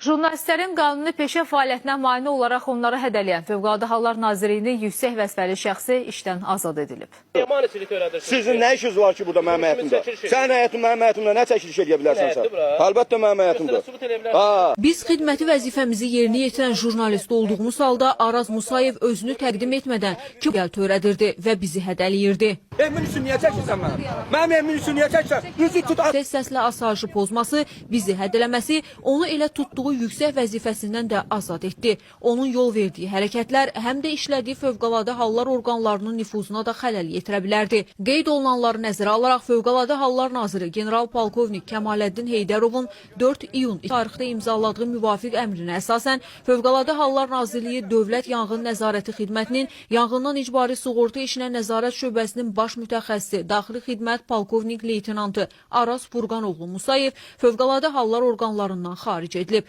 Jurnalistlərin qanuni peşə fəaliyyətinə mane olaraq onları hədələyən Fövqəladə Hallar Nazirliyinin yüksək vəzifəli şəxsi işdən azad edilib. Niyə maneçilik törədirsiniz? Sizin nə işiniz var ki burada mənim həyətimdə? Çəkiliş Sən həyətin mənim həyətimdə nə çəkiliş eləyə bilərsən sən? Həyətdir bura. Əlbəttə mənim həyətimdə. Sübut eləyə bilərsiniz. Ha. Biz xidməti vəzifəmizi yerinə yetirən jurnalist olduğumuz halda Araz Musayev özünü təqdim etmədən kim gəl törədirdi və bizi hədələyirdi. Emin üçün niyə çəkirsən məni? Mənim emin üçün niyə çəkirsən? Üzü tut. Tez səslə asayişi pozması, bizi hədələməsi onu elə tutduğu yüksək vəzifəsindən də azad etdi. Onun yol verdiyi hərəkətlər həm də işlədiyi fövqəladə hallar orqanlarının nüfuzuna da xələl yetirə bilərdi. Qeyd olunanları nəzərə alaraq Fövqəladə Hallar Naziri general-polkovnik Kəmaləddin Heydərovun 4 iyun tarixdə imzaladığı müvafiq əmrinə əsasən Fövqəladə Hallar Nazirliyi Dövlət Yanğın Nəzarəti Xidmətinin Yanğından İcbari Sığorta İşinə Nəzarət Şöbəsinin baş mütəxəssisi Daxili Xidmət polkovnik leytenantı Araz Furqanoğlu Musayev Fövqəladə Hallar orqanlarından xaric edilib.